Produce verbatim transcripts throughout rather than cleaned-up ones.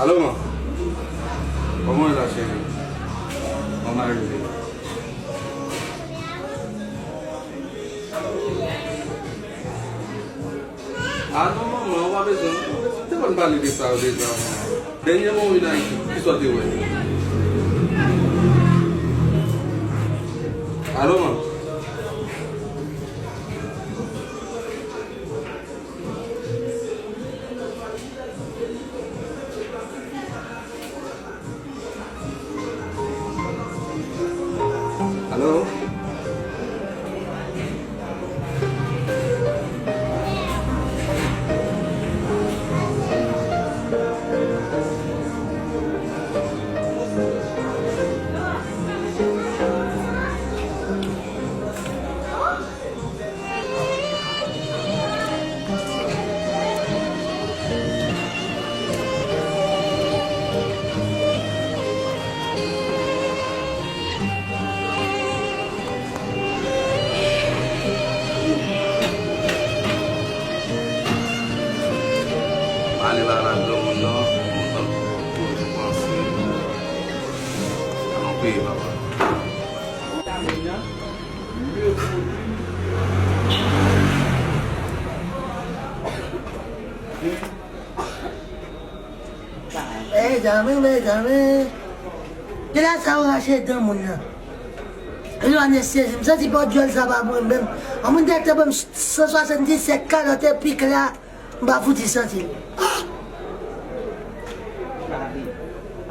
Alo, man. Kòman w ye la, cheri? Manman rive. A non, manman, ou pa bezwen. Ou te konn pale de sa yo deja, man. Dènyèman ou vin Ayiti, kisa w te wè? Alo, man. Alo? Ale ba la granmoun nan, moun nan toujou panse nan peyi papa. Mezanmi, mezanmi. Kilè sa yo rache dan moun nan? Yo anestezi m. Santi bò dyòl sa pa mwen menm. An moun te ban m san swasanndisèt kalòt epi kla. M pa fouti santi l.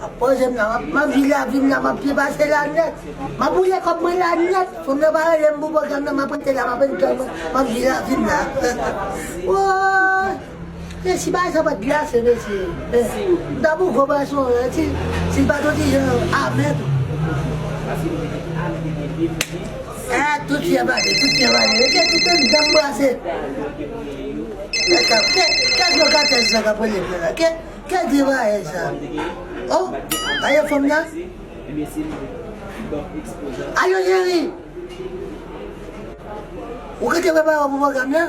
Ap poze m la, m ap, m ap viv lavi m la, m ap byen pase la nèt. M ap boule kòb mwen la nèt. Fanm nan pa rele m pou pwogram nan, m ap rete la, m ap enjoy mwen, m ap viv lavi m la. Woy! E si bagay sa pa t glase, mesye. Eh, m ta pou gwo pwason, eh, si, si l pa t yon ti jan amè tou. Eh, tout fè pale, tout fè pale. Rete tout anndan m brase. Kè, kè, kè jokatèz sa k ap rele frè la? Kè, kè travayè sa? Oh, gade fanm nan. Ayo, cheri. Ou kite prepare w pou pwogram nan?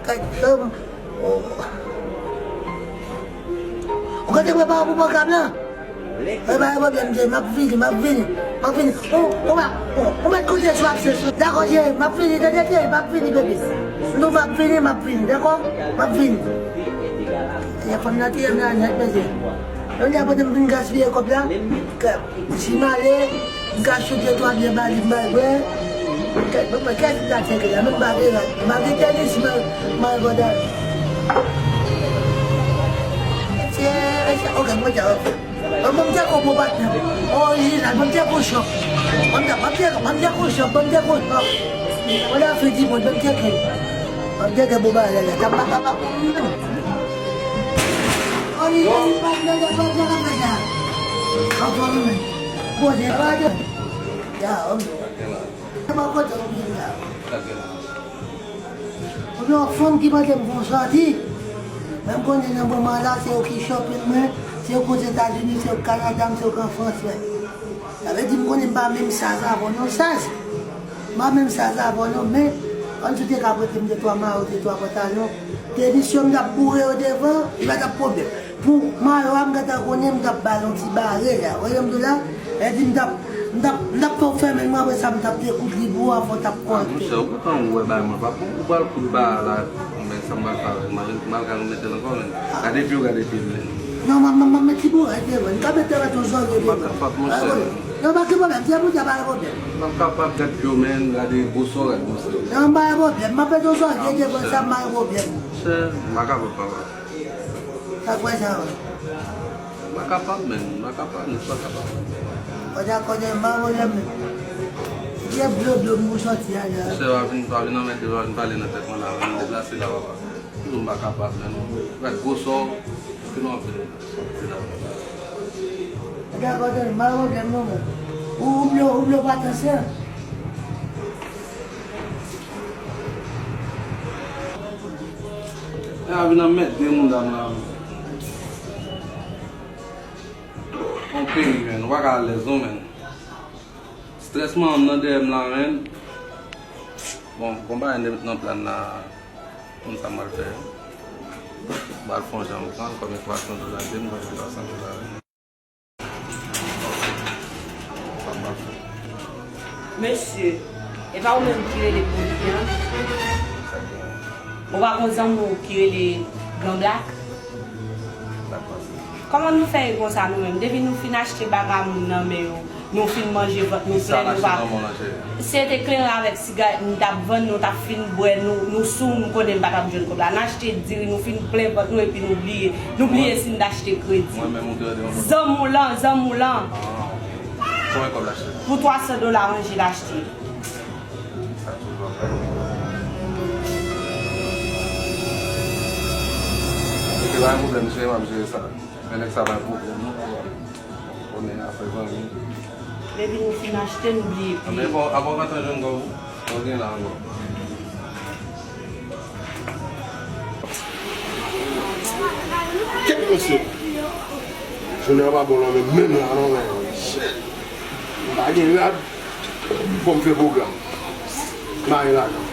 Kè, um, oh. Ou kite prepare w pou pwogram nan? E pa gen pwoblèm, cheri, m ap vini, m ap vini, m ap vini. Ou, ou pa, ou, ou mèt koute sou absans ou. Dakò, cheri, m ap vini, tande, cheri, m ap vini, bebe. Non, m ap vini, m ap vini, dakò? M ap vini. E fanm nan tiye m nan nèt, mesye. Yo di a pote m vin gaspiye kòb la. Kè, si m ale, m ka choute twa byen ba li, m ba l bwè. Kè, kè, kè, kè, kè, kè, menm m pa gen rad, m pa gen tènis, m pa, m pa gen pantalon. Mesye, mesye, ok, mwen te Ban m, ban m tcheke yon bon patnè. Orijinal, ban m tcheke yon chòp. Ban m tcheke, ban m tcheke, ban m tcheke yon chòp, ban m tcheke yon chòp. Mwen la fè di bon, ban m tcheke. Ban m tcheke bon bagay la. Sa m pa kapab pou mwen menm. Orijinal, patnè, sa m pa kapab fè sa. Anfòm mwen. Bon, se pa de. Ya, òm. Mwen kontan pou vin la. Ou gen yon fanm ki mande m pou yon sòti. Men m konnen nan moman la, se yo ki chòpin mwen, se yo k Ozetazini, se yo k Kanada, m se yo k an Frans, men. Sa vle di m konnen m pa menm saz avè w non, saz. M pa menm saz avè w non, men, ann sou te ka prete m de twa mayo, de twa pantalon. Tenis yo m t ap boure yo devan, li pa t ap pwoblèm. Pou mayo a, m gentan konnen m t ap ba l yon ti bare la. Ou wè sa m di w la? Lè di m t ap, m t ap, m t ap fè w fèmen l, men apre sa, m t ap dekoud li pou ou, avan w t ap kòrèkte. Monchè, ou gentan wè bagay mwen, papa, ou pral koud ba a la, men sa m pral fè avè l, m al, m al ka remete l ankò, men. Gade pye w, gade pye m, men. Non, m ap, m ap, m ap met ti bourèt devan l, m ka mete avèk yon zòrye devan l. M pa kapab, monchè. Non, pa gen pwoblèm, se pou sa, pa gen pwoblèm. M pa kapab, gade pye w, men, gade gwosè w, gade gwosè w. Non, pa gen pwoblèm, m ap met yon zòrye devan sa, pa gen pwoblèm. Monchè, m pa kapab, papa. Sa k fè sa, wè? M pa kapab, menn. M pa kapab, m pa kapab. Kòde a kòde, m pa pwoblèm, menn. Se blo blo m pou sòti a la. Monchè, w a vin, w a vin anmède, w a vin pale nan tèt mwen la, w a vin deplase la, papa. Toujou m pa kapab, menn. Gad gwosè w, ki nou ap fè? Kòde a kòde, m pa pwoblèm, non, menn. Ou, ou blo, ou blo pa tansyon. Nèg la vin anmède moun dam la. On peyi, menn, ou pa ka alèz non, menn. Strès manman m nan dèyè m la, menn. Bon, konn bagay nan plan la, konn sa m pral fè. M pral fè yon jan m pran l, kòm e twa san dola l te, m pral twa san dola l. Mesye, e pa ou menm ki rele Pwodui an? Ou pa gon zanmi w ki rele Gran Blak? Kòman nou fè ye konsa nou menm? Depi nou fin achte baga moun nan men yo, nou fin manje vant nou plen, nou pa. Se te kleren avèk sigarèt nou t ap vann, nou t ap fin bwè, nou, nou sou, nou konnen n pa t ap jwenn kòb la. N achte diri, nou fin plen vant nou epi nou bliye. Nou bliye si n t achte kredi. Zanmi w lan, zanmi w lan. Pou twa san dola, ranje l achte. Sa toujou ap fè. Ok, pa gen pwoblèm, cheri, m ap jere sa. Men nèg sa pa gen pwoblèm, non. Konnen afè zanmi. Depi nou fin achte, nou bliye peye. Anben, bon, apre w gentan jwenn kòb ou, sa w gen la ankò. Kèt mesye. Jounen an pa bon nan men m menm la non, men. Shit. M pa gen rad. Fò m fè pwogram. M ale lakay.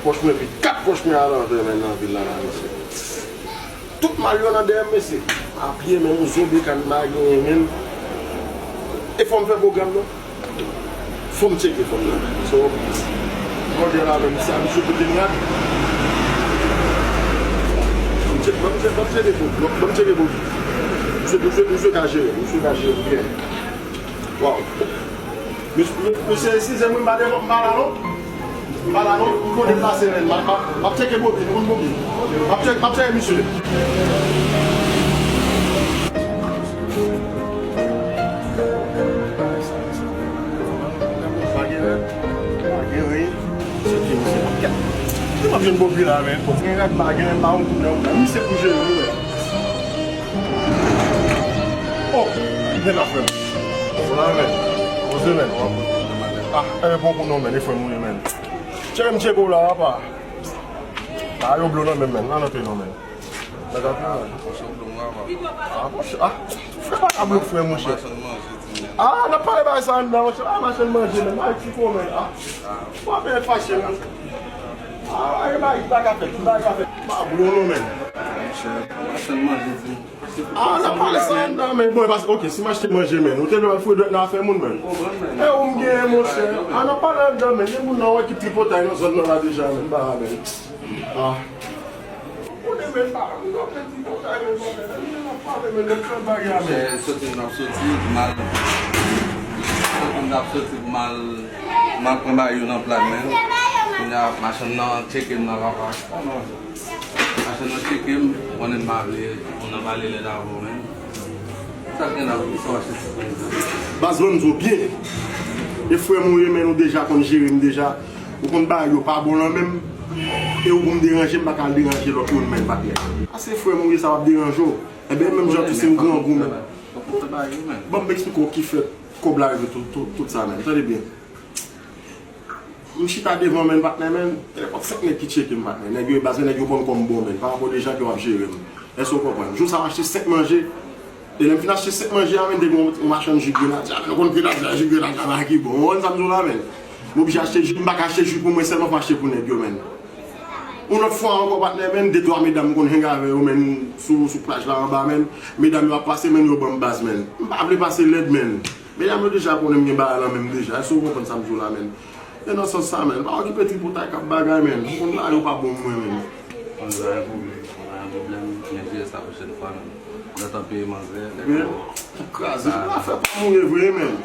Pòch mwen vide. Kat pòch mwen al antre men nan vil la la, mesye. Tout mal yo nan dèyè m, mesye. A pye, menm yon zo bekàn m pa genyen menm. E fò m fè pwogram non. Fò m tcheke fò m nan. So, jodi a la menm, sa misye kote m rad. Fò m tcheke, fò m tcheke, fò m tcheke pou, fò m tcheke pou. Misye, misye, misye ka jere, misye ka jere byen. Waw. Mes-, mes-, mesye, eskize m, wi, m pa devan, m pa la non. M pa la non, m konn deplase, men m ap, m ap, m ap tcheke Bobi, nou konn Bobi. M ap tcheke, m ap tcheke misye. Pa gen rèd, pa gen ren. Se ki misye pa kèt. Li m ap jwenn Bobi la, men. Fòk gen rèd, pa gen, pa yon kout nan, misye pou jere, wi, men. Oh, gen la, frè m. Bon la, men. Poze, men. Ah, e bon pou nou, men. E frè m ou ye, men. Tcheke m tcheke w la, apa. Ah, yo blo nan men, men. Nan, nan pe non, men. Nèg ap yo, men. Ah, poche, ah. Frè pa ka blo frè, monchè. Ah, n ap pale bagay sa anndan, monchè. Ah, machann manje, men. Ay, ti ko, men. Ah. Ou ap fache, men. Ah, ay, bagay pa ka fèt, bagay pa fèt. Pa blo non, men. Monchè, machann manje, di. Ah, n ap pale sa anndan, men. Bon, e pa, ok, si m achte manje, men, ou te dwe al foure dwèt nan afè moun, men. E ou m genyen, monchè. Ah, n ap pale anndan, men. Gen moun nan wè ki tripotay nan zòn nan la deja, men. M pa la, men. Ah. Ou konnen, men, pa, m ap pale tripotay, men, men, n ap pale, men, lòt lòt bagay, men. Soti, n ap soti, pou m al, soti, n ap soti, pou m al, pou m al pran bagay yo nan plan, men. Kounye a, machann nan tcheke m nan, papa. Machann nan tcheke m, ou konnen m pa vle moun nan pale lèd avè w, men. Sa k gen la, pou sa w achte ti pwen sa? Baz, ban m di w byen. E frè m ou ye, men ou deja konn jere m deja. Ou konn bagay yo pa bon nan men m. E ou pou m deranje, m pa ka al deranje lòt moun, men, patnè. A se frè m ou ye, sa p ap deranje w. Enben, menm jan tou, se yon grangou, men. Ban m eksplike w ki fè kòb la rive tout, tout, tout sa, men. Tande byen. M chita devan, men, patnè, men, te nenpòt senk nèg ki tcheke m, patnè. Nèg yo, baz, nèg yo konn kòm bon, men, pa rapò de jan ke w ap jere m. Èske w konprann? Jou sa, m achte senk manje. E lè m fin achte senk manje a, men, te gen yon machann ji grenadya, men, ou konn grenadya, ji grenadya, bagay ki bon. Ou konprann sa m di w la, men? M oblije achte ji, m pa ka achte ji pou mwen sèlman, fò m achte pou nèg yo, men. Yon lòt fwa ankò, patnè, men, de twa medam m konn hang avè yo, men, sou, sou plaj la anba, men. Medam yo ap pase, men, yo ban m baz, men. M pa vle pase lèd, men. Medam yo deja konnen m gen bagay lan men m deja. Èske w konprann sa m di w la, men? E nan sans sa, men. Pa okipe tripotay k ap bagay, men. M konn bagay yo pa bon pou mwen, men. Konn pa gen pwoblèm, konn pa gen pwoblèm. Men jere sa pwochèn fwa, men. Gentan peye manzè, lè pou kraze. Tout afè pa mouri vre, men.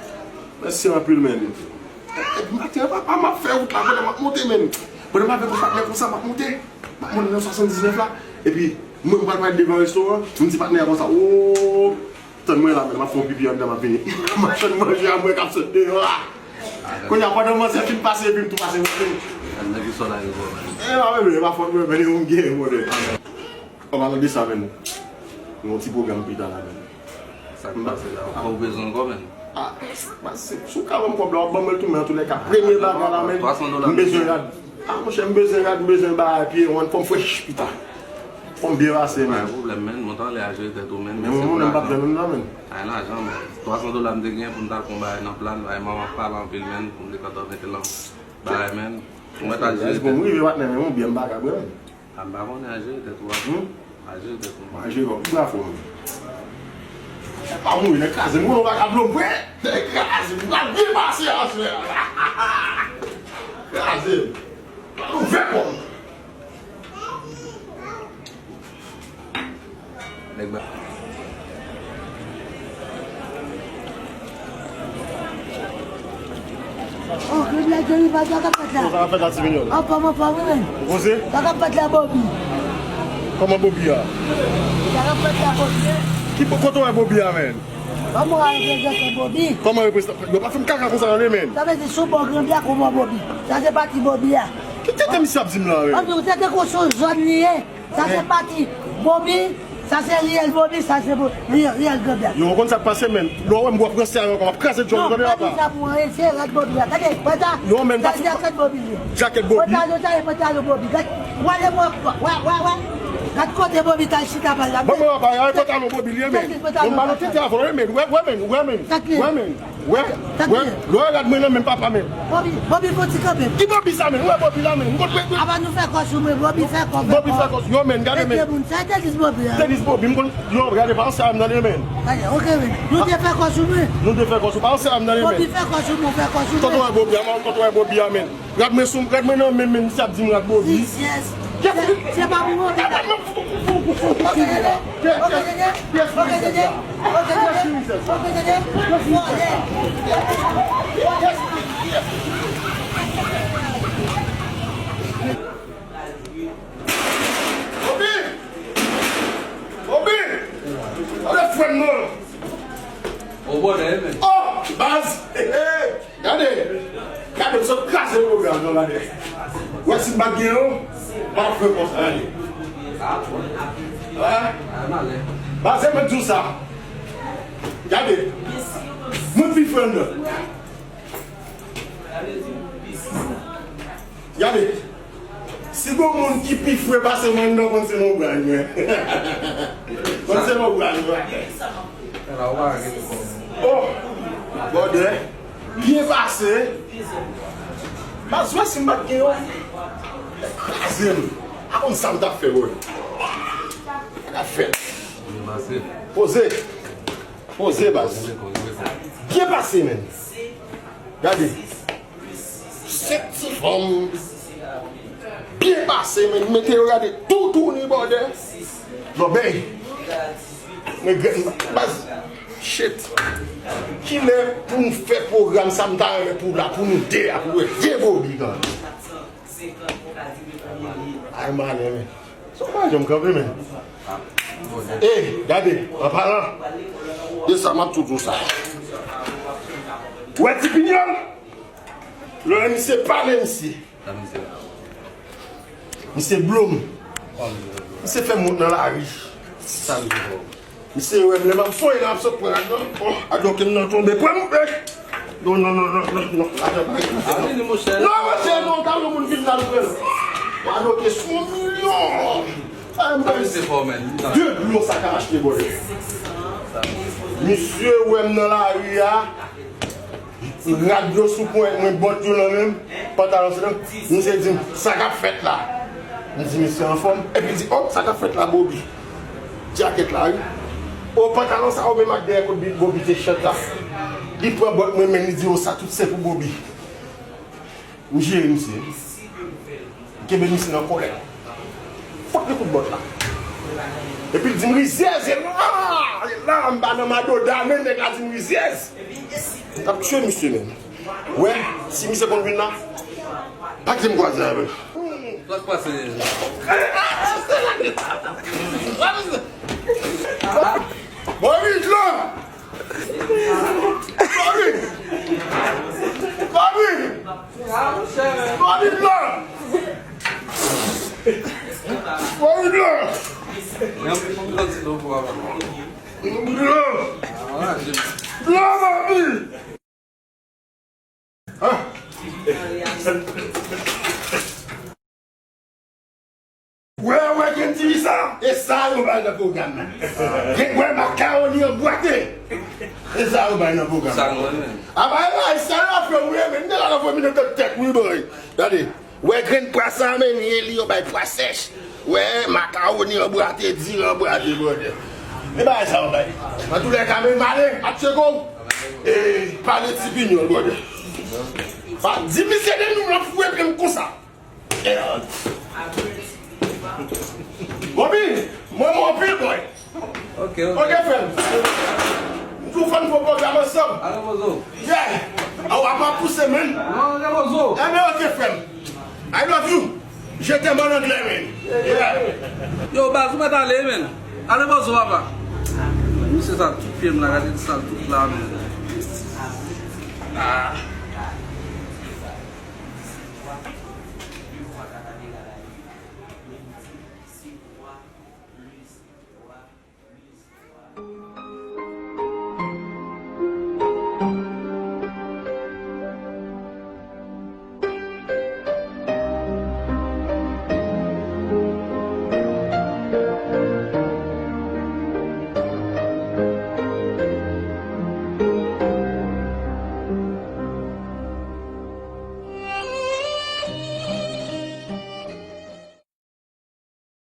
Mèsi anpil, men. Epi maten an, papa, m ap fè wout la, pandan m ap monte, men. Pandan m ap fè konsa, men konsa, m ap monte. M ap monte nan swasanndiznèf la. Epi, mwen, m pral parèt devan restoran, m di patnè a konsa, o, tann mwen la, men m ap fè yon pipi anndan, m ap vini. Machann manje a, mwen k ap sot deyò a. Kounye a, pandan manzè fin pase, epi m tou pase, mwen vini. Nèg ki sòt la, yo bon, men. E pa mwen, men, e pa fòt mwen, men, e ou m genyen, mwen, men. An palan de sa, men, yon ti pwogram pita la, men. Sa k pase la? Ou bezwen ankò, men? Ah, si w ka ban m kòb la, w ap ban mwen l tou, men antoulèka, premye bagay la, men, m bezwen rad. Ah, monchè, m bezwen rad, m bezwen bagay pye, w konn, fò m frèch pita. Fò m byen pase, men. Pa gen pwoblèm, men, monte anlè a jere tèt ou, men. Men mwen menm m p ap jwenn youn nan, men. Ay, lajan, men. Twa san dola m te gen pou m t al pran bagay nan plan, bagay manman pale anpil, men, pou m te kontan mete l nan bagay, men. Mwen t al jere tèt. Bon, m rive patnè, men, yon byen m pa ka bwè, men. A, m pa konnen, a jere tèt ou a. Hmm? Manje kòm bravo. E pa mouri, nèg kraze m, ou wè vagabon m vre. Nèg kraze m, m pral byen pase aswè. Kraze m. Ouvè kò m. Nèg ba. Oh, Bondye, Bondye, pa sa k ap fèt la. Sa k ap fèt la, Ti Minyòl? Anfòm, anfòm, wi, men. Ou poze? Sa k ap fèt la, Bobby? Kòman Bobby a? Sa k ap fèt la, Bobby? Ki bo-, kote w wè Bobby a, men? Kòman w reprezante Bobby? Kòman reprezante? Yo pa fè m kaka konsa, non, men. Sa vle di, sou bò Granbya, kòman Bobby? Sa se pati Bobby a. Ki tenten misye ap di m la, men? Anfin, ou tenten kon se yon zòn li ye. Sa se pati Bobby, sa se riyèl Bobby, sa se bo-, riyèl, riyèl Granbya. Yo, ou konn sa k pase, men. Lè w wè m bò franse a ankò, m ap kraze djòl ou, tande, papa. Non, pa di sa pou anyen, se rad Bobby a. Gade, pwenta, non, men, sa se jakèt Bobby li. Jakèt Bobby. Pantalon sa, e pantalon Bobby. Gade, wè, wè, wè, wè, wè. Gade kote Bobby t al chita pral la. Bon, men, papa, e pantalon Bobby li ye, men. Bon, m ba nou tete avè w, men. Wè, wè, men, wè, men. Wè, men. Wè, wè, lè w rad mwen nan men papa, men. Bobby, Bobby fò ti kanpe. Ki Bobby sa, men? Wè Bobby la, men. M konn pran. Apa nou fè kò sou mwen, Bobby fè kò, fè kò. Bobby fè kò sou yo, men. Gade, men. Sa e tenis Bobby a. Tenis Bobby, m konn. Yo, gade, pa ansanm nan, men. Gade, ok, men. Nou te fè kò sou mwen. Nou te fè kò sou, pa ansanm nan, men. Bobby fè kò sou mwen, fè kò sou mwen. Kote w wè Bobby a, men? Kote w wè Bobby a, men? Rad mwen sou, rad mwen nan men, men, misye ap di m rad Bobby. Yes. Se, se pa pou Bobby la. Ok, tete. Ok, tete. Ok, tete. Ok, tete. Ok, tete. Vòlè. Bobby! Bobby! Gade frè m non! O bòdè, men. Oh! Baz! Hey, hey! Gade! Gade, m sot kraze pwogram nan, gade. Wè si m pa t gen yo, m pa t ap fè konsa, gade. Wè. Baz, se mwen di w sa. Gade. Mwen pi fre anndan. Gade. Si gon moun ki pi fre pase mwen anndan, konn se Longranj, mwen. Konn se Longranj, mwen. Oh! Bòdè. Byen pase. Baz, wè si m pa t gen yo. Kraze m. A konn sa m t ap fè, wi. Sa k ap fèt. Poze. Poze, baz. Byen pase, men. Gade. Senk ti fanm. Byen pase, men. Mete yo gade. Toutouni, bòdè. Lòbèy. Mwen grenn baz. Shit. Kilè pou n fè pwogram sa m ta renmen pou la, pou nou de a, pou wè vye Bobby kanpe. Ay, malè, men. Sa w pa janm kanpe, men. E, gade, an palan de sa, m ap tou di w sa. Ou wè Ti Pinyòl? Lè misye pale, misye. Misye blow m. Misye fè m wont nan lari. Misye wè m lè m ap sonnen la, m ap sot pran rad nan. Oh, adoke m nan tonbe. Pran m, eh. Non, non, non, non, non, non. Adoke, non, monchè, non, ta yon moun vin la, nou pran. Adoke, sou yon milyon. Sa m bay. De dlo sa ka achte, bòdè. Misye wè m nan lari a. Rad yo sou ponyèt mwen, bòt yo nan men m, pantalon sou nan. Misye di m, "Sa k ap fèt la?" M di, "Misye anfòm." Epi li di, "Oh, sa k ap fèt la, Bobby?" Djakèt la, wi. Oh, pantalon sa yo menm ak dèyè kot bi-, Bobby te chèt la. Li pran bòt mwen, men li di, "Oh, sa tout se pou Bobby." M jere misye. M kenbe misye nan kòlèt. Fòk li kout bòt la. Epi l di m rizyèz, e la, e la, m pa nan madoda, men nèg la di m rizyèz. M t ap tiye misye menm. Wè, si misye konn vin la, pa kite m kwaze avè l. Sa k pase? Bobby, dlo! Bobby! Bobby! Bobby, dlo! Bobby, dlo! Dlo! Dlo, Bobby! Ah! Wè, wè, grenn diri sa, e sa yo bay nan pwogram nan. Gen, wè, makawoni anbwate. E sa yo bay nan pwogram nan. Sa nou renmen. Apa, e la, sa yo ap fè, wi, men, m te la nan fè minote tèt, wi, boy. Gade, wè, grenn pwa sa, men, li, li yo bay pwa sèch. Wè, makawoni anbrate, diri anbrate, brother. E bagay sa yo bay. Antoulèka, men m ale, atcheko. E pale ti pinyon, brother. Pa di misye de nou nan foure pye m konsa. Bobi, mwen mwen anpil, boy. Ok, ok. Ok, frè m. M tou fè n fè pwogram ansanm. Ale, bozo. Yeah. Aw, apa pouse, man. Non, ale, bozo. Ebyen, ok, frè m. I love you. Je t'aime en anglais, man. Yeah. Yo, baz, ou mèt ale, man. Ale, bozo, papa. Misye sa, tout pye m la, gade sa, tout la, man. Ah.